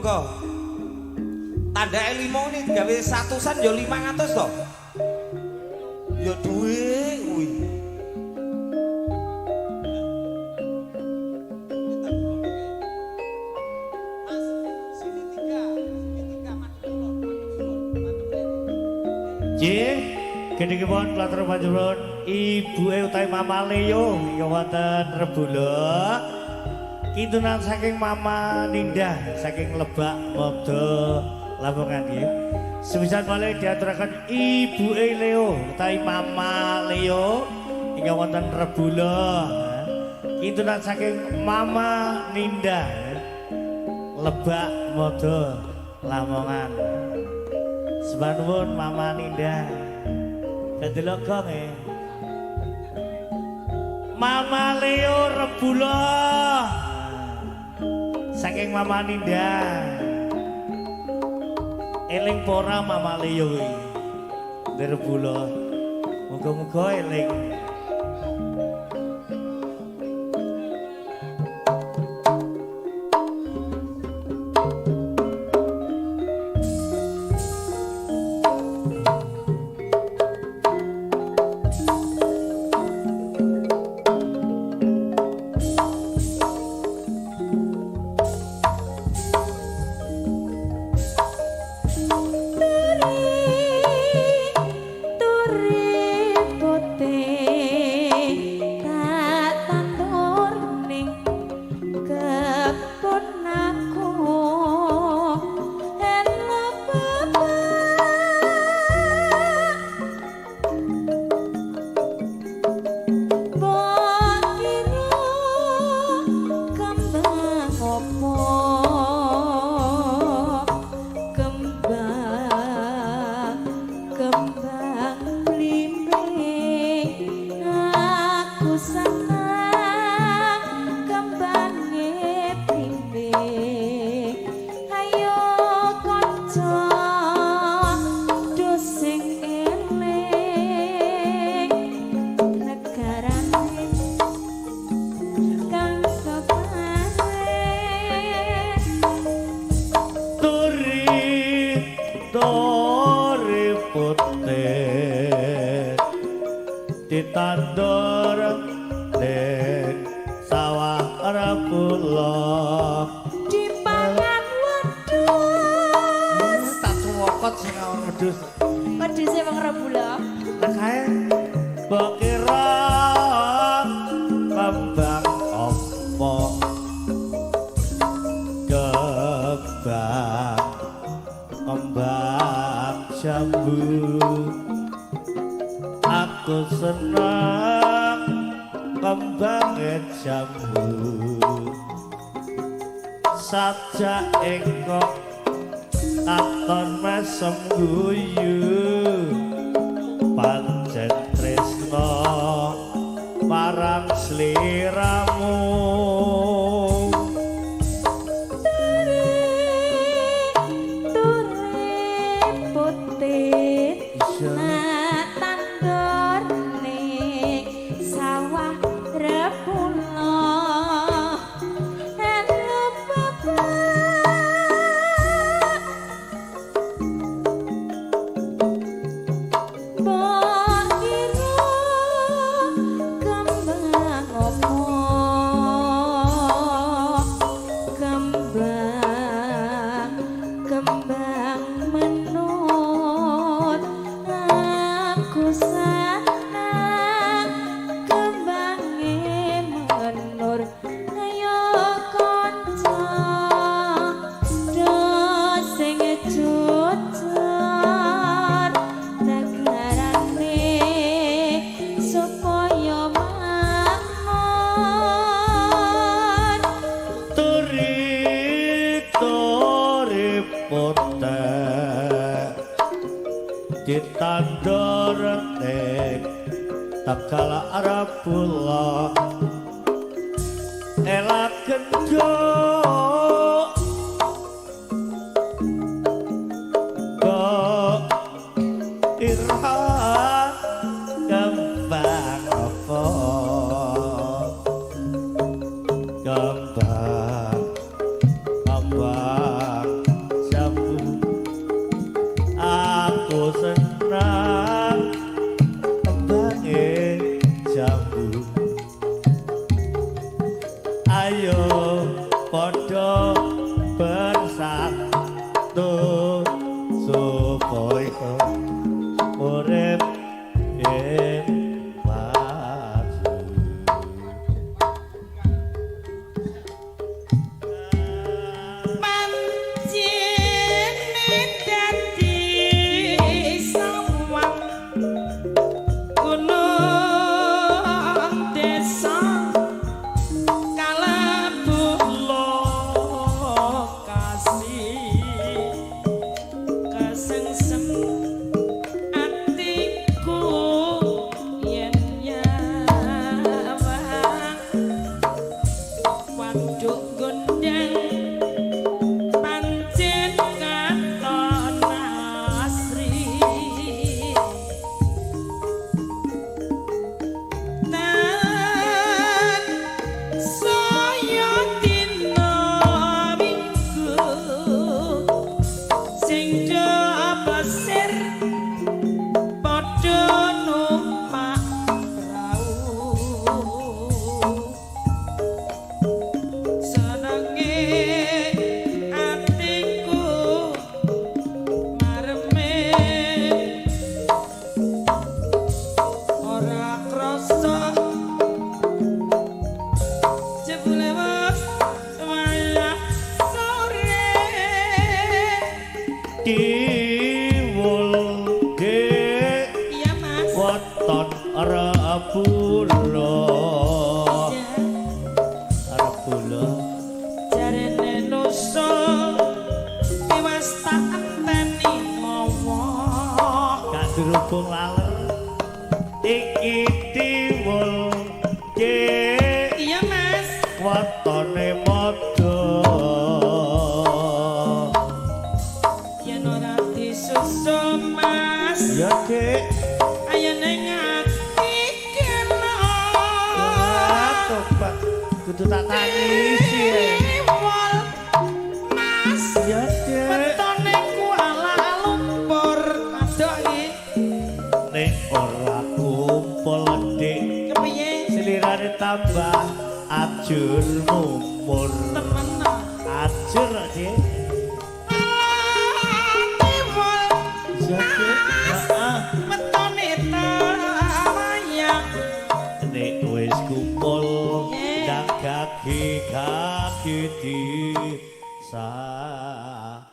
Monggo. Tandake 5 ini digawe satusan ya 500 to. Ya duwe kuwi. Mas, sini tiga, madhep kulon, madhep rene. Nggih, gedhekipun kula panjenengan ibuke utawi Mama Leo ingkang wonten Rebula. Kintunan saking Mama Ninda saking Lebak Modo Lamongan nggih. Sepisan malih diaturaken ibuke Leo utawi Mama Leo ingkang wonten Rebula. Kintunan saking Mama Ninda Lebak Modo Lamongan. Sembah nuwun Mama Ninda. Dadelok gong e. Mama Leo Rebula. Saking Mama Ninda. Eling pora Mama Leo kuwi. Ndek Rebula. Muga-muga eling. Turi putih tak tandur ning kebon aku elo bapak mbok kira kembang opo kembang kembang blimbing aku seneng kembange blimbing ayo kanca do sing eling negarane kang keparing. Turi turi putih ditandur ning sawah Rebula. Dipangan wedhus. Tak suwokot sing ngawon wedhus. Wedhuse wong Rebula. Lah kae mbok kira kembang apa? Kembang kembang jambu. Aku seneng kembange jambu. Sajake kok katon mesem guyu. Pancen tresno marang sliramu. Turi putih tak tandur ning sawah Rebula elo bapak mbok kira kembang opo kembang kembang menut aku seneng kembange menur ayo kanca do sing jujur negarane supaya makmur. Turi turi putih ditandur ning Tegal Rebula. Ela genduk kok ira kembang apa? Kembang kembang bersatu supaya urip ing maju. Pancene dadi sawang gunung desa kalebu lokasi kesengsem atiku yen nyawang waduk gondang pancen katon asri tan saya dina minggu sing do pasir padha numpak prau senenge atiku mareme ora krasa jebule wis wayah sore. Tiwul dik Iya Mas. Weton Rebula. Iya. Rebula. Jarene nusul tiwas tak enteni mawa. Gak dirubung laler iki tiwul dik Iya Mas. Wetone madha. Yen ora disusul Mas, Ya dik. Ayo ning ati kena. Wah, tobat kudu tak tangisi ya. Tiwul Mas, Ya dik. Wetone Kuala Lumpur adok iki. Nek ora kumpul dik, Kepiye? Selirane tambah ajur mumur. Temen. Ajur dik. Tiwul Ya dik. Heeh. wetone tawayang. Nek wis kumpul Nggih. ndang kaki-kaki di sayang.